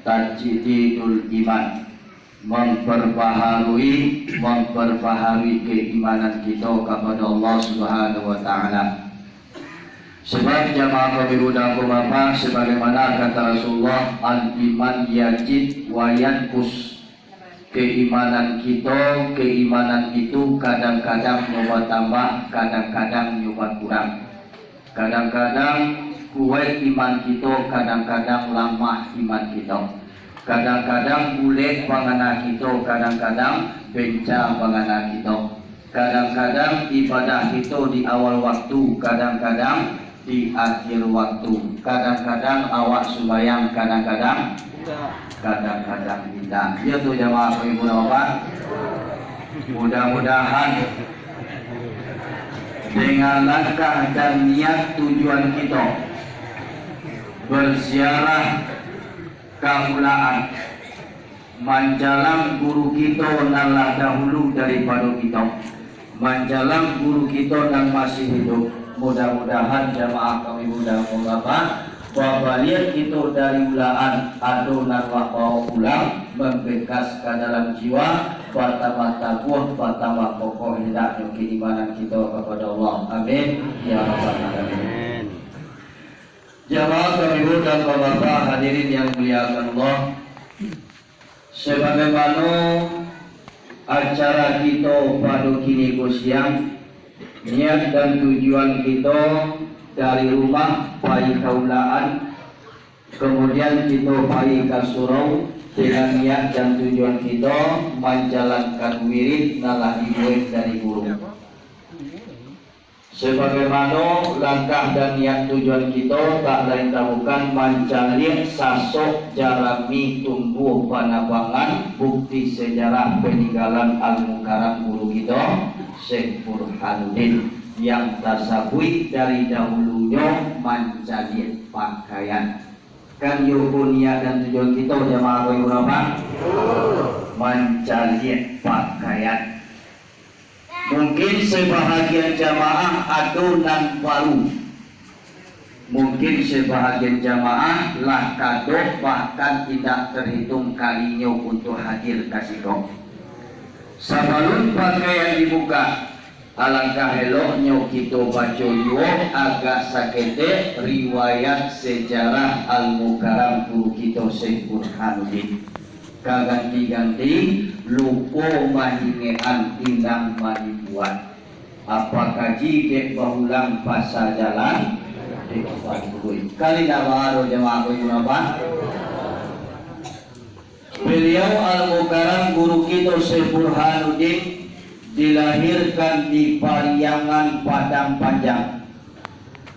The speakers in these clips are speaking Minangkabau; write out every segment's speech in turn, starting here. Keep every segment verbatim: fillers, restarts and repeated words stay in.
Tajdidul iman, memperbaharui, memperbaharui keimanan kito kapado Allah Subhanahu wa Ta'ala. Sebab jamaah kami muda ko Bapak, sebagaimana kata Rasulullah, "Al-iman yazid wa yanqus." Keimanan kito, keimanan itu kadang-kadang nyo batambah, kadang-kadang nyo bakurang. Kadang-kadang kuaik iman kito, kadang-kadang lamah iman kito. Kadang-kadang bulek pangana kito, kadang-kadang benca pangana kito. Kadang-kadang ibadah kito di awal waktu, kadang-kadang di akhir waktu. Kadang-kadang awak sumbayang, kadang-kadang, kadang-kadang indak. Iyo tu jamaah ibu bapak. Mudah-mudahan dengan langkah dan niat tujuan kito berziarah ka Ulaan, manjalang guru kito nan lah dahulu daripado kito, manjalang guru kito nan masih hidup. Mudah-mudahan jamaah kami muda mengapa, babaliak kito dari Ulaan, ado nan lah bawa pulang, membekas ka dalam jiwa, batambah taguah, batambah kokoh hendaknyo keimanan kito kapado Allah. Amin ya rabbal alamin. Jamaah kami muda mengapa, hadirin yang dimuliakan Allah. Sabagaimano acara kito pado kini ko siang, niat dan tujuan kito dari rumah pai ka Ulaan, kamudian kito pai ka surau dengan niat dan tujuan kito manjalankan wirid nan lah dibuek dari guru. Sabagaimano langkah dan niat tujuan kito, tak lain tak bukan mancaliak sasok jarami tumbuah panabangan, bukti sejarah paninggalan Al-Mukarram guru kito, Syekh Burhanuddin, yang tasabuik dari dahulunyo mancaliak pakaian. Kan iyo ko niat dan tujuan kito, jamaah ko ibu bapak? Mancaliak pakaian. Mungkin sebahagian jamaah ado nan baru. Mungkin sebahagian jamaah lah kadok, bahkan indak terhitung kalinyo untuk hadir ka siko. Sabalun pakaian dibuka, alangkah eloknyo kito baco juo agak saketek riwayat sejarah Al-Mukarram guru kito Syekh Burhanuddin. Ka ganti-ganti, lupo maningekan inang manibuan. Apakah jikek bahulang pasa jalan? Dek bantuy. Kali dah baru jamaah ko ibu bapak. Beliau Al-Mukarram guru kito Syekh Burhanuddin dilahirkan di Pariangan Padang Panjang.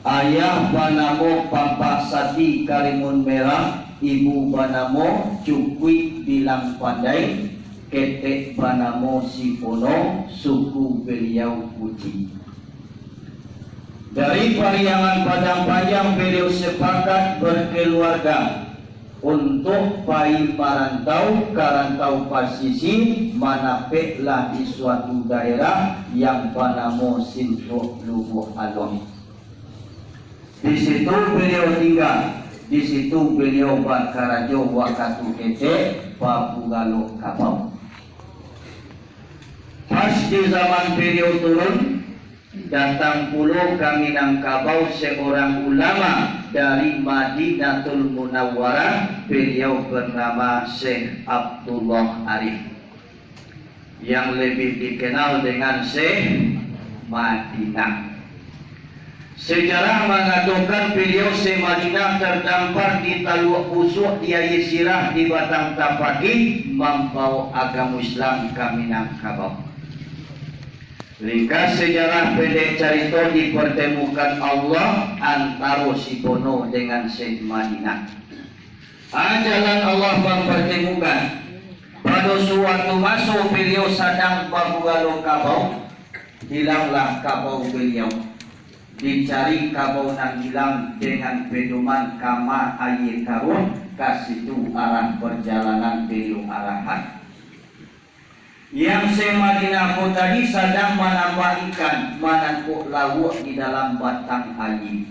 Ayah banamo Pampak Sati Karimun Merah, ibu banamo Cukuik Bilang Pandai, ketek banamo Sipono, suku beliau Kuci. Dari Pariangan Padang Panjang, beliau sepakat berkeluarga untuk pai marantau ka rantau pasisi, manapeklah di suatu daerah yang banamo Sintuak Lubuak Aluang. Di situ beliau tingga, di situ beliau bakarajo wakatu ketek babugalo kabau. Pas di zaman beliau turun, datang pulo ka Minangkabau seorang ulama dari Madinatul Munawwarah, beliau bernama Syekh Abdullah Arif, yang lebih dikenal dengan Syekh Madinah. Sejarah mangatokan beliau Syekh Madinah terdampar di Taluak Pusuak di Aia Sirah di Batang Tapaki, mambaok agamo Islam ka Minangkabau. Ringkas sejarah, pendek carito, dipertemukan Allah antaro Sipono dengan Syekh Madinah. Ah, jalan Allah mampertemukan. Pado suatu maso beliau sadang babugalo kabau, hilanglah kabau beliau. Dicari kabau nan hilang dengan pedoman kama aia karuah, ka situ arah perjalanan beliau arahan. Yang Syekh Madinah ko tadi sadang manambah ikan, manangkok lauak di dalam batang aia.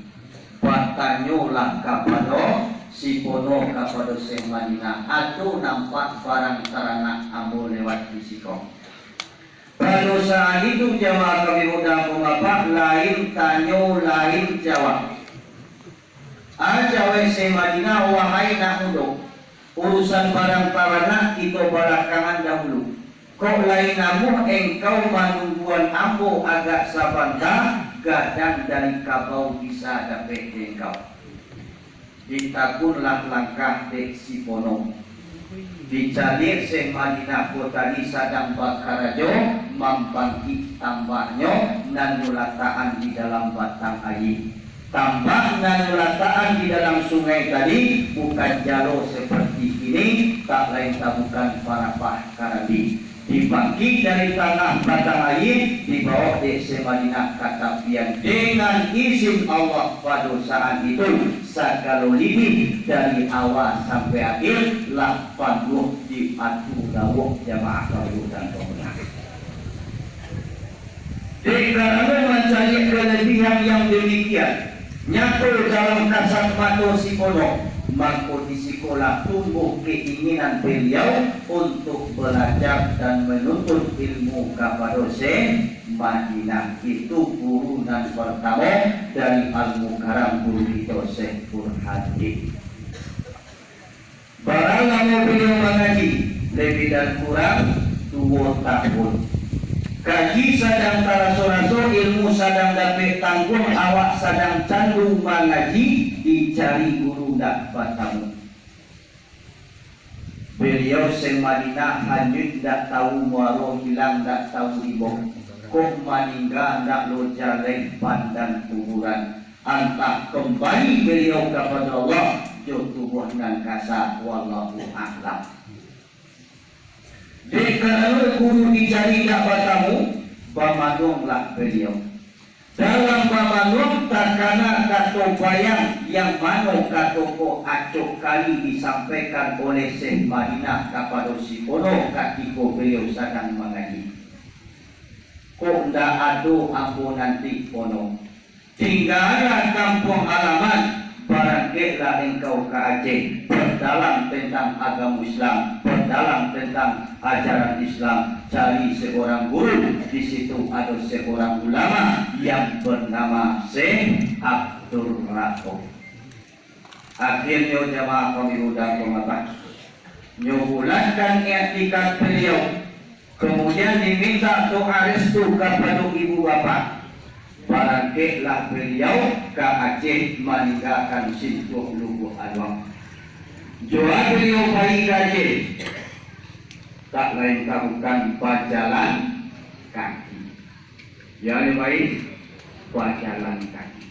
Batanyolah kapado Sipono kapado Syekh Madinah, ado nampak barang taranak ambo lewat di siko. Pado saat itu, jamaah kami muda, bapak, lain tanyo, lain jawab. Ajawek Syekh Madinah, wahai nak mudo, urusan barang taranak kito balakangan dahulu. Kok lai namuah engkau manungguan ambo agak sabanta, gadang dari kabau bisa dapek di engkau. Ditakunlah langkah dek Sipono. Dicaliak Syekh Madinah ko tadi sadang bakarajo mambangkik tambaknyo nan nulatakan di dalam batang aia. Tambak nan nulatakan di dalam sungai tadi bukan jalo seperti kini, tak lain tabukan parapah karambia. Dibangkik dari tanah batang aia, dibaok dek Syekh Madinah ka tapian. Dengan izin Allah, pado saat itu, sagalo lidi dari awal sampai akhir lah panuah diatu dawok, jamaah kami muda. Dek karano mancaliak kalabihan yang demikian nyato dalam kasat mato Sipono, mako di sikolah tumbuah keinginan baliau untuk balajar dan manuntut ilmu kapado Syekh Madinah. Itu guru nan partamo dari Al-Mukarram, guru kito Syekh Burhanuddin. Bara lamo baliau mangaji? Labiah dan kurang duo tahun. Kaji sadang taraso-raso, ilmu sadang dapek tangguang, awak sadang candu mangaji, dicari guru ndak batamu. Baliau Syekh Madinah hanyuik ndak tahu muaro, hilang ndak tahu ibo. Kok maningga ndak lo jaleh pandan kuburan. Antah kambali baliau kapado Allah jo tubuah nan kasa, wallahu a'lam. Dek karano guru dicari ndak batamu, bamanuanglah baliau. Dalam bamanuang takana kato bayang, yang mano kato ko acok kali disampaikan oleh Syekh Madinah kapado Sipono katiko baliau sadang mangaji. Kok ndak ado ambo nanti, Pono. Tinggalah kampuang halaman, barangkeklah engkau ka Aceh, perdalam tentang agamo Islam, perdalam tentang ajaran Islam, cari seorang guru, di situ ado seorang ulama yang bernama Syekh Abdul Rauf. Akhirnyo jamaah kami muda, nyo bulatkan iktikad baliau, kamudian dimintak doa restu kapado ibu bapak. Barangkeklah baliau ka Aceh maninggakan Sintuak Lubuak Aluang. Jua baliau pai ka Aceh, tak lain tak bukan bajalan kaki. Yo, lai pai bajalan kaki.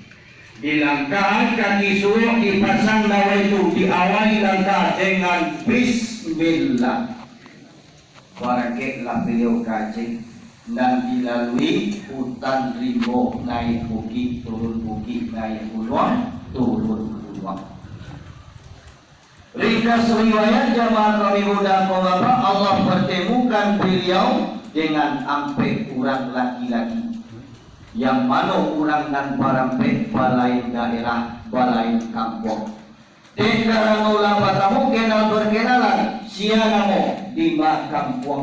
Dilangkahan kaki suruak, dipasang dawai tu, diawali langkah dengan bismillah. Barangkeklah baliau ka Aceh, nan dilalui hutan rimbo, naik bukik, turun bukik, naik gunuang, turun gunuang. Ringkas riwayat jamaah kami muda, bapak, Allah pertemukan baliau dengan ampek urang laki-laki. Yang mano urang nan barampek balain daerah, balain kampuang. Dek karano lah batamu, kenal berkenalan, sia namo, di ma kampuang.